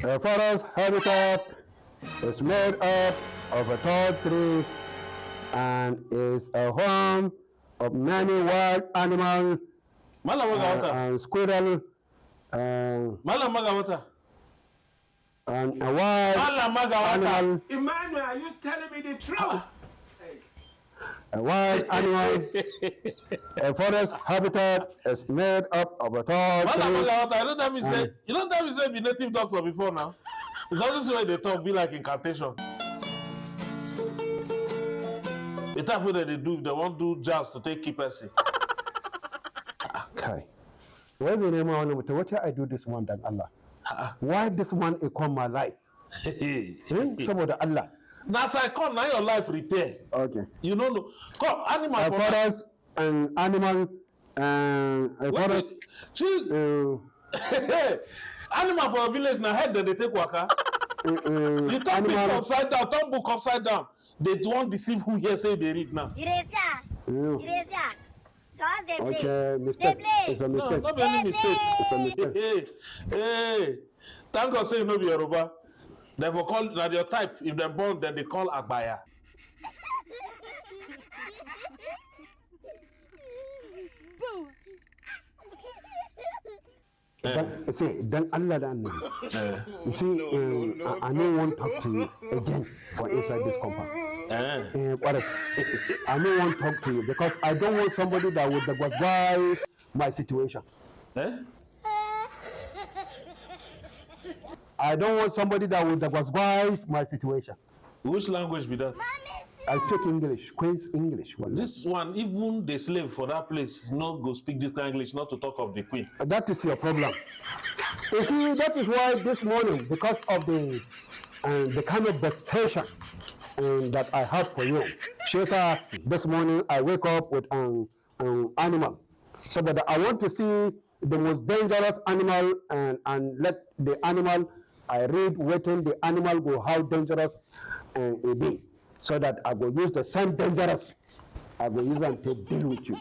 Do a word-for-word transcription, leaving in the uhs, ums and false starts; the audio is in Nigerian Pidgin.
A forest habitat is made up of a tall tree and is a home of many wild animals Malam Magawata. And squirrel uh, Malam Magawata. And a wild Malam Magawata. Emmanuel, are you telling me the truth? A wild animal. A forest habitat is made up of a tall Malam Magawata, you don't tell me say you don't tell me say be native doctor before now. Because this way they talk be like incantation. The type wey dem dey do if dem wan do jazz to take keep person. Kai. Wai bai nema wani mutum, what I do this one dan Allah? Why this one e come my life? Eh, saboda Allah. Na as I come na your life repair. Okay. You no know. Come, animal A for forest and animal uh, a Wait, forest wait. See, uh, animal for village na head dem dey take waka. uh, uh, You turn picture animal upside down, turn book upside down. They wan deceive who here say they read now. You dey see am? uh, You dey see am? Just dey play. Okay, Dey mistake. play. It's a No, mistake. no be any mistake. It's a mistake. Hey, hey. Thank God say you no be Yoruba. Dem for call na your type. If dem born, dem dey call Agbaya. Boo. Dan, say, dan Allah da annabi. Eh, You see, um, I, I no wan talk to you again for inside this compound. eh. Eh, kwarai. I no wan talk to you because I don't want somebody that will dagwasgwai my situation. Eh? I don't want somebody that will dagwasgwai my situation. Which language be that? I speak English, Queen's English. Wallahi. This one, even the slave for that place, no go speak this kind English, not to talk of the queen. That is your problem. You see, that is why this morning, because of the uh, the kind of vexation um, that I have for you, Sheta, this morning I wake up with an um, animal. So, but I want to see the most dangerous animal and, and let the animal, I read waiting the animal go how dangerous uh, it be. So that I go use the same dangerous, I go use am to deal with you.